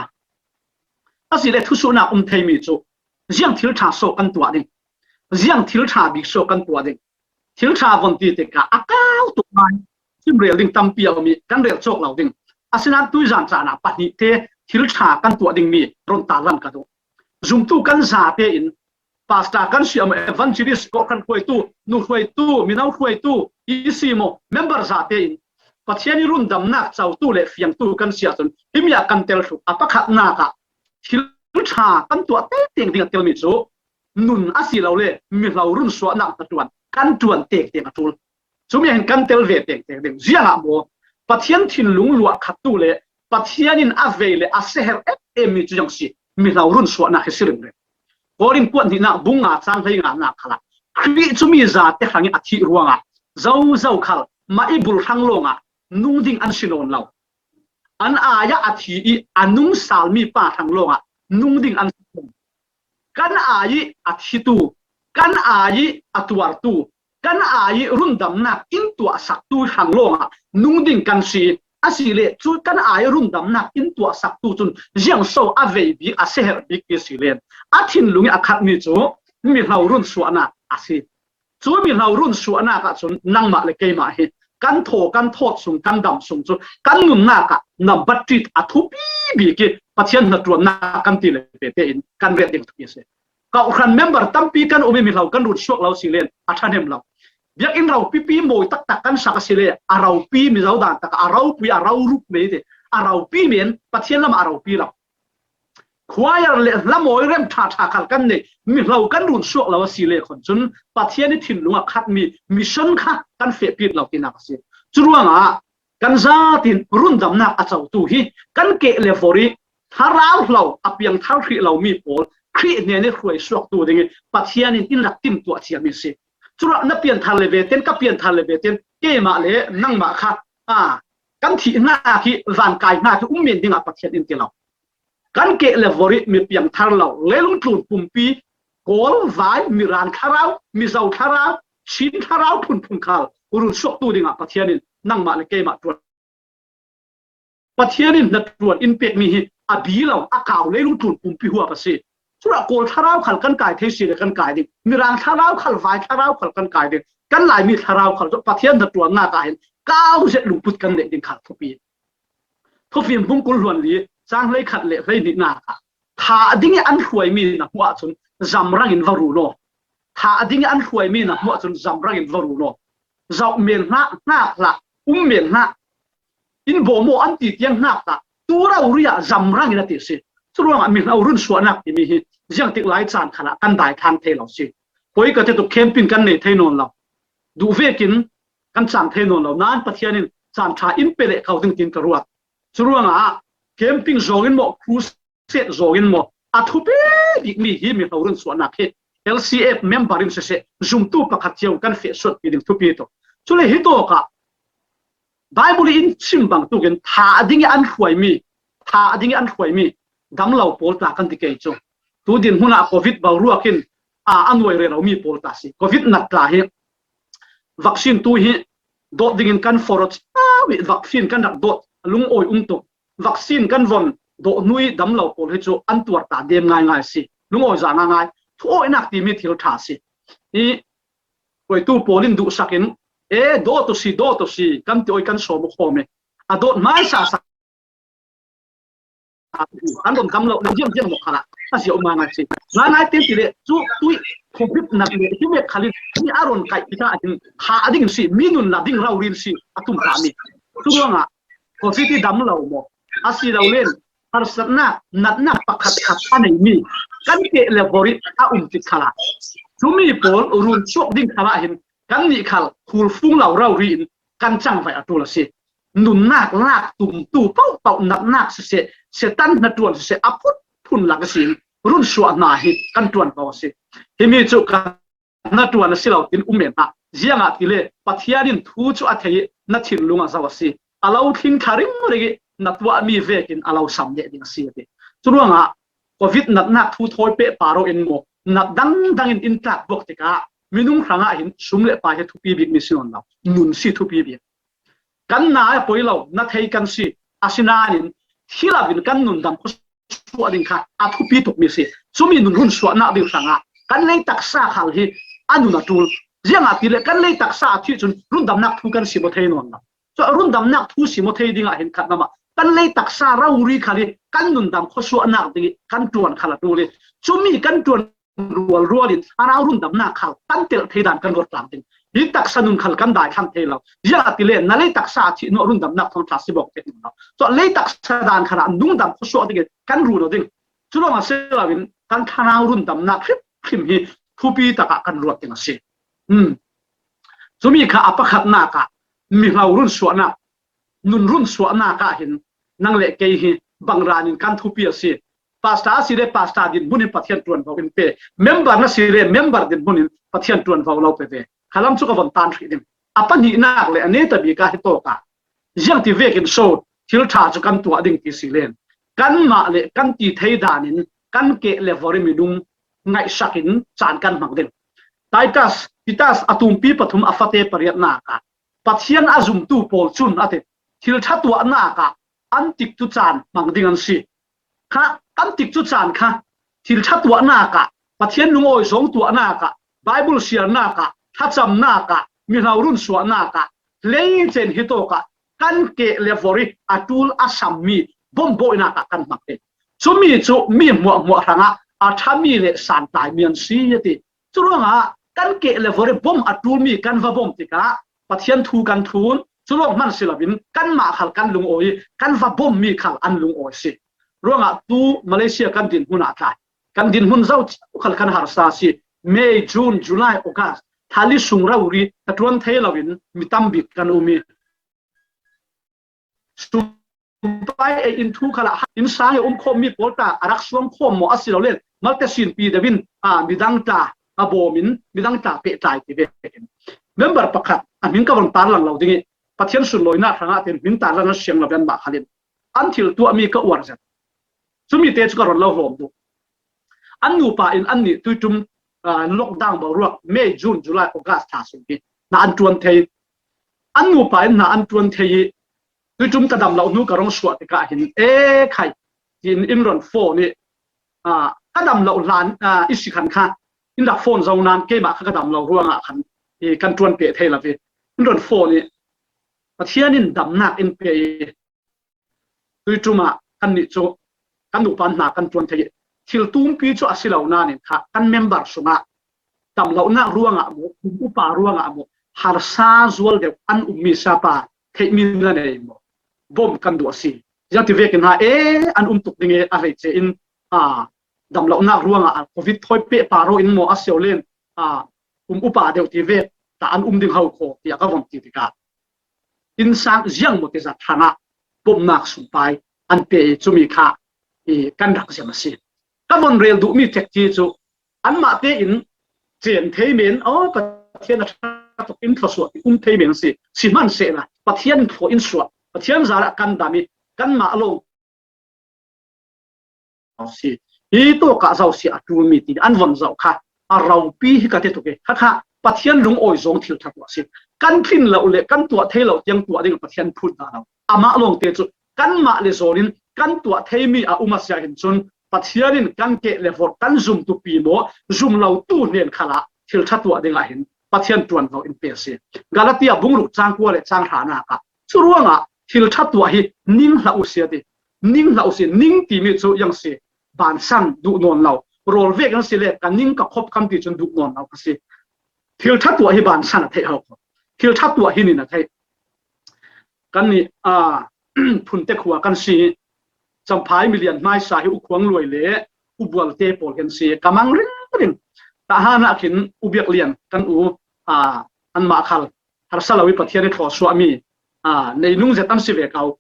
Asile thusuhnak um theimi cu ziang thil ṭha so kan tuah ding, ziang thil ṭha bik so kan tuah ding. Thil ṭha von ti tikah a kau tuk ngai, chimrel ding tampi a um i kan rel cawk lo ding. Asinain tuizan caan ah pahnihte thil ṭha kan tuah dingmi ron tarlan ka duh. Zumtu kan zate in, pastor kan si maw, evangelist, kawhhran hruaitu, nu hruaitu, mino hruaitu i si maw, member zate in Pathian i rundamnak cotu le fiangtu kan si ahcun himi ah kan tel hruk. A pakhatnak ah thil ṭha kan tuah tengteng ding a telmi cu nun a si lo le mihlo runsuahnak hnaṭuan kan ṭuan tengteng a ṭul. Cumi ah hin kan tel ve tengteng ding. Ziangah maw? Pathian thinlung luah khattu le Pathian in a vei le a seher em em mi cu ziang si, mihlo runsuahnak hi si ringring. Korin kuat hnihnak bung nga cang hlei nganak khalah Khrih cu mi zate hrangih a thih ruangah zozo khal mah i bul hrang lawngah nung ding an si nawn lo. An ai ah a thi i a nung salmi pa hrang lawngah nung ding an si. Kan ai i a thitu, kan ai i a tuartu, kan ai i rundamnak in tuahsaktu hrang lawngah nung ding kan si. Asile cu kan ai i rundamnak in tuahsaktu cun ziangso a vei bik, a seher bik i si len a thinlung i a khatmi cu mihlo runsuahnak a si. Cu mihlo runsuahnak ahcun nangmah le keimah hi kan thaw, kan thawt sung, kan dam sung cu kan nunnak ah nambat ṭit a thupi bik i Pathian hnaṭuannak kan ti le vete in kan ret ding thupi a si. Kawhhran member tampi kan um i mihlo kan run suak lo si len a ṭhahnem lo. Biakinn ropipi mawi taktak kan sak a si le a ropi mi zo dan tak a ropui a roruk mei te a ropi men Pathian lam a ropi lo. Choir le hlamawi rem ṭha ṭha khal kan nei, mihlo kan run suak lo a si le khon cun Pathian i thinlung a khatmi mission kha kan fehpit lo tinak a si. Curuangah kan zatin rundamnak a cotu hi kan keh le vor i thlarau hlo a piangthar hrih lomi pawl Khrih hnen i hruai suaktu ding i Pathian in in rak timtuah ciami a si. Curuah na pianthar le veten, ka pianthar le veten, keimah le nangmah kha a kan thih hna khi van kai hna khi um men dingah Pathian in ti lo. Kan keh le vor i mi piangthar lo, leilung tlun pumpi, Kawl, Vai, Mirang thlarau, Mizo thlarau, Chin thlarau phunphun khal run suaktu dingah Pathian in nangmah le keimah ṭuan. Pathian in hnaṭuan in pekmi hi a bi lo, a kau leilung tlun pumpi huap a si. Curuah Kawl thlarau khal kan kai thei si le kan kai ding. Mirang thlarau khal, Vai thlarau khal kan kai ding. Kan Laimi thlarau khal cu Pathian hnaṭuannak ah hin kau zet lungput kan neih ding khal thupi. Thufim bung kul hluan li cang hlei khat le hlei hnihnak ah thah ding i an hruaimi na hmuh ahcun zamrang in va run aw. Thah ding i an hruaimi na hmuh ahcun zamrang in va run aw. Zoh men hlah, hngak hlah, um men hlah. In bawm aw an ti tiang hngak hlah. Tu rori ah zamrang in a ti si. Curuangah mihno run suahnak timi hi ziangtik lai caan khalah kan daithlang thei lo si. Koi ka ti tuk, camping kan nei thei nawn lo. Duh vekin kan cang thei nawn lo. Nain Pathian in caan ṭha in pe leh kho ding tiin ka ruat. Curuangah camping zawng in maw, crusade zawng in maw, a thupi bikmi hi mihno run suahnak hi L C F member in siseh, zumtu pakhat cio kan feh suatpi ding thupi tuk. Cule hi tawkah Bible in chim bangtukin thah ding i an hruaimi, thah ding i an hruaimi damlo pawl ta kan ti kei cu. Tu din hmunah covid boruak in a, a nuai rero mi pawl ta si. Covid nat ta hi vaccine tu hi dawt dingin kan forot awi vaccine kan rak dawt lungawi um tuk. Vaccine kan von dawh hnu i damlo pawl hi cu an tuar ta dem ngaingai si. Lungawi za ngaingai. Thu awinak timi thil ṭha si. I hruaitu pawl in duhsak in, e, dawt u si, dawt u si, kan ti awi kan sawm u khawm i. a dawt hmaisa sa an dom tam lo le ziang ziang mawk khalah a ziau ma ngai si. Ngai ngai te ti le cu tui covid nak le hi mek khalin ni a ron kai pita a ding ha a ding si, mi nun la ding rau rin si a tum ta mi. Cu ruangah covid i dam lo maw? A si lo len harsatnak, natnak pakhat khat a nei mi kan keh le vorit a um tik khalah cumi pawl run chuak ding khalah hin kan nih khal khulfung lo rau ri in kan cangvaih a ṭul a si. Nunnak lak tumtu pohpoh natnak siseh, Satan hnaṭuan siseh, a phut phun lak a si in run suah hna hi kan ṭuan ko a si. Himi cu kan hnaṭuan a si lo tin um men hna. Ziangahtile Pathian in thu cu a thei i na thinlung a zoh a si. A lo tling thla ringring i na tuahmi vekin a lo sam deh ding a si a ti. Curuangah covid natnak thu thawi peh paro in maw, nat dangdang in in tlak buak tikah minung hrangah hin sum le pai hi thupi bikmi si nawn lo, nun si thupi bik. Kan na a poi lo, na thei kan si, asinain thi lo in kan nundam khuasuah ding kha a thupi tukmi si. Cumi nun run suahnak ding hrangah kan lei taksa khal hi a nun a ṭul. Ziangahtile kan lei taksa a thih cun rundamnak thu kan sim aw thei nawn lo. Cu a rundamnak thu sim aw thei dingah hin khat namah kan lei taksa rori khal hi kan nundam khuasuahnak ding i kan ṭuan khal a ṭul i cumi kan ṭuan rualrual in a rau rundamnak khal kan telh thei dan kan ruat tlang ding. Hi taksa nun khal kan dai thlang thei lo. Ziangahtile na lei taksa a thih hnu rundamnak thawng thla si bawk te lo. Cu lei taksa dan khalah nungdam khuasuah ding i kan run aw ding. Cu lawng a si lo in kan thlarau rundamnak hrimhrim hi thupi takah kan ruat ding a si. Um. Cumi kha a pakhatnak ah mihlo run suahnak, nun run suahnak ah hin nang le kei hi bangran in kan thupi a si. Pastor a si le pastor dinhmun in Pathian ṭuanvo in pe. Member na si le member dinhmun in Pathian ṭuanvo lo pe ve. Khalam cu ka von tan hrih ding. A pahnihnak le a neta bik ah hi tawk ah ziang ti vekin so thil ṭha cu kan tuah ding ti si len kanmah le kan ti thei dan in kan keh le vori minung ngaihsak in caan kan hmang ding. Titus, Titus a tumpi pathum a fate pariatnak ah Pathian a zumtu pawl cun a ti, thil ṭha tuahnak ah an tikcu caan hmang ding an si. Kha an tikcu caan kha thil ṭha tuahnak ah, Pathian lungawi zong tuahnak ah, Bible siarnak ah, thlacamnak ah, mihlo run suahnak ah, hleice in hi tawk ah kan keh le vori a ṭul a sammi bombawinak ah kan hmang ding. Cumi cu mi hmuahhmuah hrangah a ṭhami le santaimi an si a ti. Curuangah kan keh le vori bom a ṭulmi kan va bom tikah Pathian thu kan thlun, cu lawng hman si loin kanmah khal kan lungawi i kan va bommi khal an lungawi si. Ruangah tu Malaysia kan dinhmun ah tlai. Kan dinhmun zo khal kan harsa si. May, June, July, August, thali sung rori ka ṭuan thei loin mi tam bik kan um i sumpai ei in thu khalah in sang i um khawmmi pawl ta a rak suang khawm maw a si lo len malte sinpi deuh in a midang ta a bawm in midang ta pehtlai ti vekin member pakhat a hming ka von tarlang lo ding i Pathian sunlawinak hrangah tin hming tarlang a siang lo ven mah khalin an thil tuahmi ka uar zet. Cumi te cu ka ron lo hlawm duh. An nupa in annih tuiṭum lockdown boruak May, June, July, August thla sung hi na an ṭuan thei. An nupa in na an ṭuan thei i tuiṭum ka dam lo hnu ka rong suah tikah hin e khai tiin in ron phone i ka dam lo hlan i si khan kha in rak phone zo nan keimah kha ka dam lo ruangah khan kan ṭuan peh thei lo i in ron phone i Pathian in damnak in pe i tuiṭum ah kannih cu kan nupa hna kan ṭuan thei i thil tumpi cu a si lo nain kha kan member sungah damlohnak ruangah maw, kum upa ruangah maw, harsa zual deuh an ummi sapa theihmi na nei maw? Bawm kan duh a si. Ziang ti vekin ha e an um tuk ding e a hleice in damlohnak ruangah covid thawi peh paro in maw a si lo len kum upa deuh ti vek ta an um ding ho kho tiah ka von ti tikah innsang ziang maw ti zat hrangah bawmhnak sumpai an pe i cumi kha kan rak ziam a si. Ka von rel duhmi tek ti cu anmah tein cen thei men, aw, Pathian a ṭha tuk in thluasuah ti um thei men si. Sihmanhsehlaw Pathian in thluah in suah, Pathian zarah kan dam i kanmah lawng si. Hi tawkah zo si a ṭulmi ti an von zoh kha a ropi hi ka ti tuk i kha kha Pathian lungawi zong thil ṭha tuah si. Kan thlin lo le kan tuah thei lo tiang tuah ding Pathian phut dah lo. Amah lawngte cu kanmah le zawn in kan tuah theimi a um a si ahhin cun Pathian in kan keh le vorh kan zumtu pi maw zum lotu hnen khalah thil ṭha tuah dingah hin Pathian ṭuanvo in pe a si. Galatia bungruk cang kua le cang hranak ah curuangah Thil ṭha tuah hi ning hlah u si a ti. Ning hlah u si, ning timi cu ziang si, bansan duh nawn lo. Rawl vek an si le ka ning ka khop kan ti cun duh nawn lo ka si. Thil ṭha tuah hi bansan a theih hau kho. Thil ṭha tuah hi nin a theih. Kannih, aa, Phunte khua kan si. Champhai milian hmaisa hi U Khuang Luai le U Bualte pawl hi an si. Ka mang ringring. Tahan ah khin U Biak Lian kan u, aa, anmah khal harsa lo i Pathian i thlawsuahmi, aa, neinung zet an si ve ko.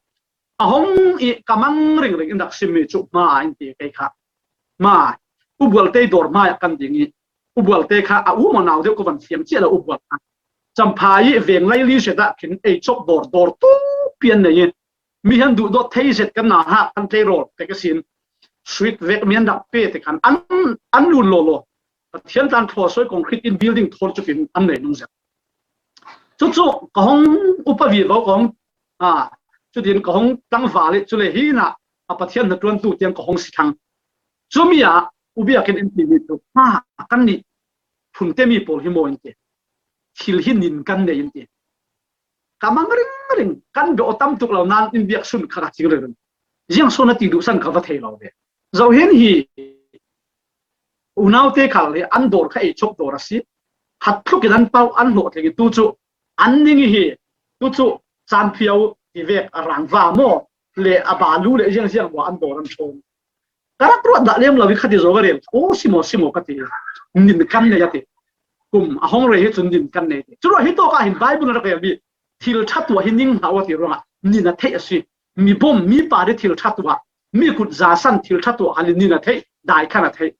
A hong i ka mang ringring in rak simmi cu hma in ti kei kha. Hma, U Bualte dawr hmai ah kan ding i, U Bualte kha a u maw nau deuh ka van thiam cia lo U Bual kha. Champhai i venglai li zet ah khin ei cawk dawr dawr tu pian nei i, mi han duh dawt thei zet kan na ha kan tlei rawl te ka sin. Suit vek mi an rak pe te khan an, an lun law law. Pathian tan thlawsuai concrete in building thawn cukin an nei nung zet. Cucu ka hong upa vivo ka hong, aa, cutin ka hong tlangval i cule hi na a Pathian hnaṭuantu tiang ka hong si thang. Cumi ah U Biak in in timi cu, ha, kannih Phunte mi pawl hi maw in ti. Thil hi nin kan nei in ti. Ka mang ringring, kan biak aw tam tuk lo nan in biak sun kha ka cing ringring. Ziang so na ti duhsan ka va thei lo ve. Zo hin hi unaute khal hi an dawr kha ei chawk dawr a si. Khat thluk in an pau an hlawh tling i tu cu an ning hi tu cu caan phiau ti vek a rangva maw le a balu le ziang ziang maw an dawr an chawm. Ka rak ruat dah lem lo i kha ti zaw ka rel. Aw, si maw, si maw ka ti. Nin kan nei a ti. Kum a hong rei hi cun nin kan nei ti. Curuah hi tawk ah hin Bible rak rel mi thil ṭha tuah hi ning hlah a ti ruangah nin a theih a si. Mi bom, mi pa ri thil ṭha tuah, mi kut zasan thil ṭha tuah kha nin a theih, dai khan a theih.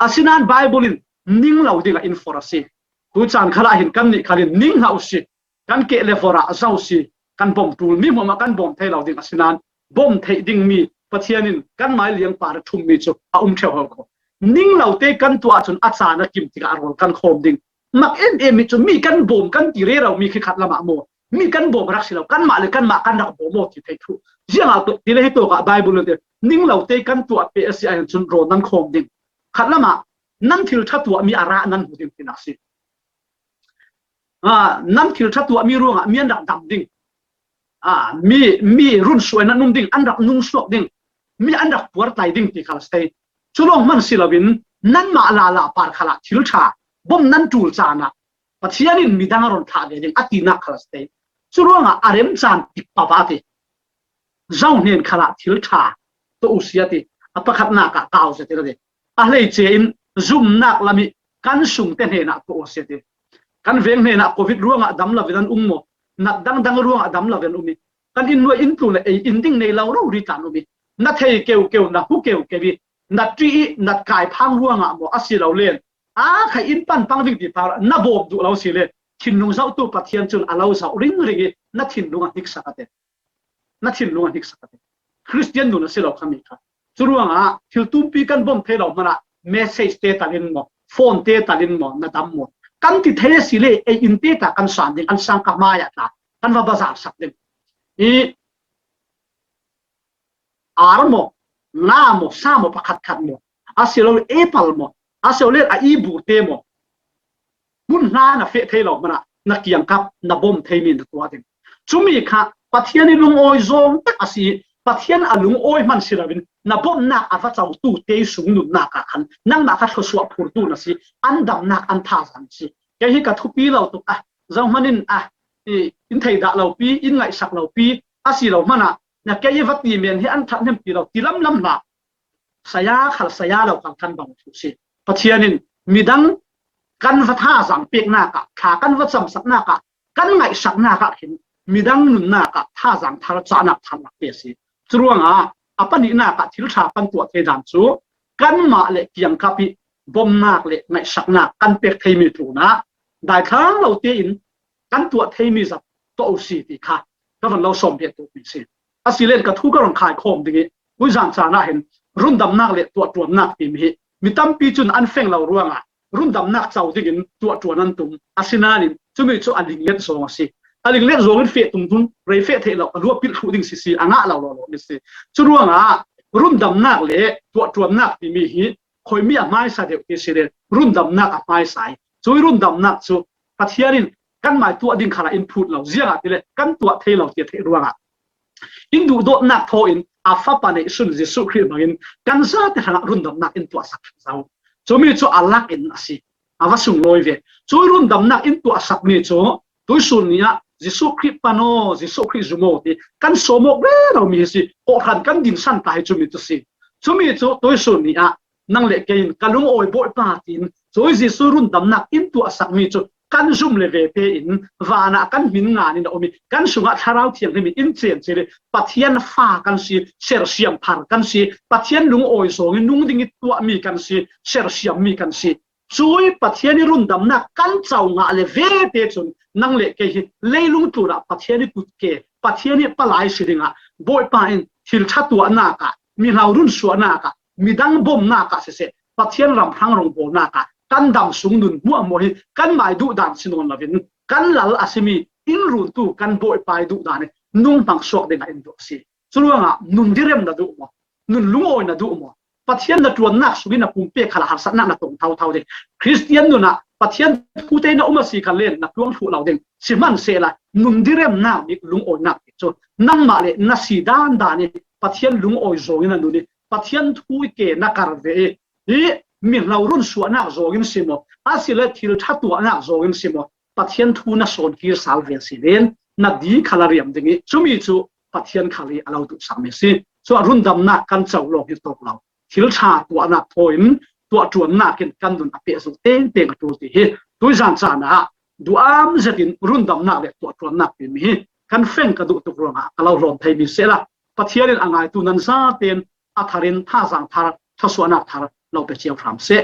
Asinain Bible in ning lo ding a in for a si. Tu caan khal ah hin kannih khal in ning hlah u si. Kan keh le vor ah a zo si, kan bom ṭul, mi hmuahmah kan bom thei lo ding asinain bom theih dingmi Pathian in kan mai liang par a ṭhummi cu a um ṭheu hau kho. Ning lo te kan tuah cun a caan a kim tikah a rawl kan khawm ding. Mak em em mi cu mi kan bawm kan ti rero mi khi khat lamah maw, mi kan bawm rak si lo, kanmah le kanmah kan rak bawm aw ti thei thu. Ziangah ti le hi tawkah Bible in ti, ning lo te kan tuah pe a si ah hin cun rawl nan khawm ding. Khat lamah nan thil ṭha tuah mi a rah nan hmu ding tinak si. Aa, nan thil ṭha tuahmi ruangah mi an rak dam ding. Aa, mi, mi run suai nan um ding, an rak nung suak ding, mi an rak puartlai ding ti khal a si thei. Cu lawng hman si loin nanmah lala par khalah thil ṭha, bom nan ṭul caan ah Pathian in midang a run thlah ve ding a tinak khal a si thei. Cu ruangah a rem caan tik papa ti. Zohnen khalah thil ṭha tuah u si a ti. A pakhatnak ah kau zet in a ti. A hleice in zumnak lam i kan sungte hnenah tuah u si a ti. Kan veng hnenah covid ruangah dam lo in an um maw? Nat dangdang ruangah dam lo in an um i kan inn nuai inn tlun ah ei in ding nei lo rori tla an um i na thei keukeu, na hu keukeu i na ṭih i na kai phang ruangah maw a si lo len a khai in pan pang ding ti phang na bawm duh lo si le thinlung zohtu Pathian cun a lo zoh ringring i na thinlung a hniksak a ti. Na thinlung a hniksak a ti. Khristian nun a si lo kha mi kha. Curuangah thil tumpi kan bawm thei lo hmanah message te talin maw, phone te talin maw, na dam maw? Kan ti thei a si le ei in te ta kan san ding, an sang ka hmai ah ta kan va bazar sak ding. I ar maw, nga maw, sa maw, pakhat khat maw, a si lo apple maw, a si lo le a i bu te maw, hmun hna na feh thei lo hmanah na kiangkap na bawm theimi na tuah ding. Cumi kha Pathian i lungawi zawng tak a si i Pathian a lungawi hman si loin na bawmhnak a va cotu te sung nunnak ah khan nangmah kha thluasuah phurtu na si, an damnak an thazaang si. Kei hi ka thupi lo tuk a, zohman in a, i, in thei dah lo pi, in ngaihsak lo pi, a si lo hmanah na kei i va ti men hi an ṭhathnem ti lo ti lamlam hlah. Saya khal saya lo khal kan bang thu si. Pathian in midang kan va thazaang peknak ah, thla kan va camsaknak ah, kan ngaihsaknak ah khin midang nunnak ah thazaang thar cahnak tharnak te a si. Curuangah a pahnihnak ah thil ṭha kan tuah thei dan cu kanmah le kiangkap i bawmhnak le ngaihsaknak kan pek theimi tlunah daithlang lo tein kan tuah theimi zat tuah u si ti kha ka van lo sawm piaktu mi si. A si len ka thu ka run khai khawm ding i, tuizan caan ah hin rundamnak le tuahṭuannak timi hi mi tampi cun an feng lo ruangah rundamnak co dingin tuahṭuan an tum. Asinain cumi cu a linglet zawng a si. A linglet zawng in feh tum tum, rei feh theih lo, a luah pilh thluh ding si si, a ngah lo lo lo mi si. Curuangah rundamnak le tuahṭuannak timi hi khuimi a hmaisa deuh ti si le rundamnak a hmaisa i cui rundamnak cu Pathian in kan mai tuah ding khalah in phut lo, ziangahtile kan tuah thei lo ti a theih ruangah in duhdawtnak thaw in a Fapa neihsun Jesuh Khrih bangin kan zate hrangah rundamnak in tuahsak zo. Cumi cu a lak in a si. A va sunglawi ve. Cui rundamnak in tuahsakmi cu tuisun ni ah Jesuh Khrih pan aw, Jesuh Khrih zum aw ti kan sawm awk rero mi hi si. Kawhhran kan dinsan ta hi cumi cu si. Cumi cu tuisun ni ah nang le kei in ka lungawi Bawipa tiin cui Jesuh rundamnak in tuahsakmi cu kan zum le ve tein vanah kan hmin ngan in a um i kan sungah Thlarau Thianghlim in in cen cil i Pathian fa kan si, sersiam thar kan si, Pathian lungawi zawng i nung ding i tuahmi kan si, sersiammi kan si. Cui Pathian i rundamnak kan co ngah le ve te cun nang le kei hi leilung tlunah Pathian i kut ke, Pathian i palai si dingah Bawipa in thil ṭha tuahnak ah, mihlau run suahnak ah, midang bomnak ah siseh, Pathian ram hrang rongbawlnak ah kan dam sung nun hmuahhmuah hi kan mai duhdan si nawn lovin kan lal a simi in runtu kan Bawipa i duhdan hi nung hmang suak dingah in duh a si. Curuangah nun direm na duh maw? Nun lungawi na duh maw? Pathian na ṭuannak sungin na pumpek khalah harsatnak na tong thauthau ding. Khristian nunah Pathian thute na um a si khan len na tluang thluh lo ding. Sihmanhsehla nun diremnak bik lungawinak bik cu nangmah le na si dandan i Pathian lungawi zawngin na nun i Pathian thu i ke na kar ve i, hi mihlau run suahnak zawngin si maw, asile thil ṭha tuahnak zawngin si maw, Pathian thu na sawn kir sal ve si len na di khal a riam ding i cumi cu Pathian khal i a lo duhsakmi si. Cu a rundamnak kan co lawng hi tawk lo. Thil ṭha tuahnak thaw in tuahṭuannak in kan nun a pehzulh tengteng a ṭul ti hi tuizan caan ah duam zetin rundamnak le tuahṭuannak timi hi kan feng ka duh tuk ruangah ka lo hlawm theimi sehla Pathian in a ngaitu nan zaten a thar in thazaang thar, thluasuahnak thar lo pe cio hram seh.